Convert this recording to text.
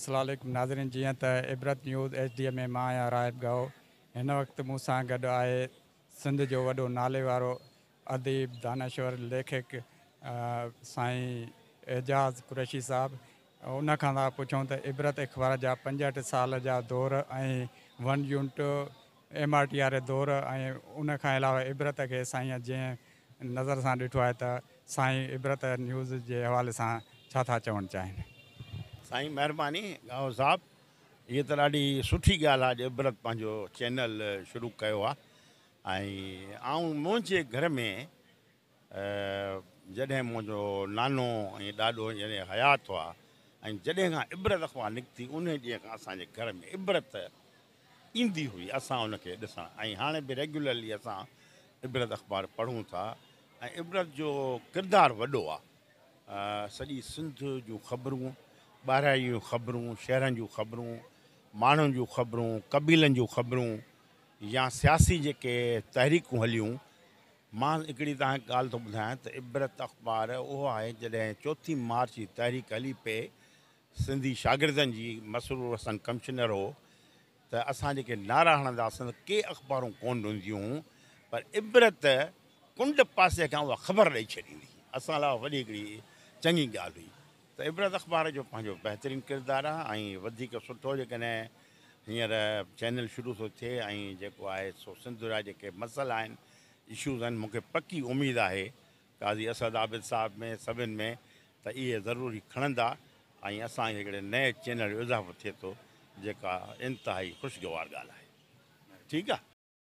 السلام عليڪم ناظرين جيئن ته عبرت نيوز ايڇ ڊي ۾ مان آهيان راهب ڳاهو هن وقت مون سان گڏ آهي سنڌ جو وڏو نالي وارو اديب دانشور ليکڪ سائين اعجاز قريشي صاحب ان کان ٿا پڇون ته عبرت اخبار جا 65 سال جا دور ۽ one unit M R T واري دور ۽ ان کان علاوه عبرت کي سائين جنهن نظر سان ڏٺو آهي ته سائين عبرت نيوز جي حوالي سان ڇا ٿا چوڻ چاهين؟ سائين مهرباني ڳاهو صاحب هيء ته ڏاڍي سٺي ڳالهه آهي جو عبرت پنهنجو چينل شروع ڪيو آهي ۽ آئون منهنجي گهر ۾ جڏهن منهنجو نانو ۽ ڏاڏو يعني حيات هئا ۽ جڏهن کان عبرت اخبار نڪتي انهي ڏينهن کان اسان جي گهر ۾ عبرت ايندي هئي اسان ان کي ڏسڻ ۽ هاڻي به ريگيولرلي اسان عبرت اخبار پڙهون ٿا ۽ عبرت جو ڪردار وڏو آ سڄي سنڌ جون خبرون ٻهراڙي جون خبرون شهرن جون خبرون ماڻهن جون خبرون قبيلن جون خبرون يا سياسي جيڪي تحريڪون هليون مان هڪڙي توهان کي ڳالهه ٿو ٻڌايان ته عبرت اخبار اهو آهي جڏهن چوٿين مارچ جي تحريڪ هلي پئي سنڌي شاگردن جي مسرور حسن ڪمشنر هو ته اسان جيڪي نعرا هڻندا هئاسين ته ڪي اخبارون ڪونه ڏينديون هيون پر عبرت ڪنڊ پاسي کان اها خبر ڏئي ڇڏيندي هئي اسان لاء وڏي هڪڙي چڱي ڳالهه هئي ته عبرت اخبار جو پنهنجو بهترين ڪردار آهي ۽ وڌيڪ سٺو جيڪڏهن هينئر چينل شروع ٿو ٿئي ۽ جيڪو آهي سو سنڌ جا جيڪي مسئلا آهن اشوز آهن مون کي پڪي اميد آهي قاضي اسد عابد صاحب ۾ سڀن ۾ ته اهي ضرور هي کڻندا ۽ اسان کي هڪڙي نئين چينل جو اضافو ٿئي ٿو جيڪا انتهائي خوشگوار ڳالهه آهي ٺيڪ آ.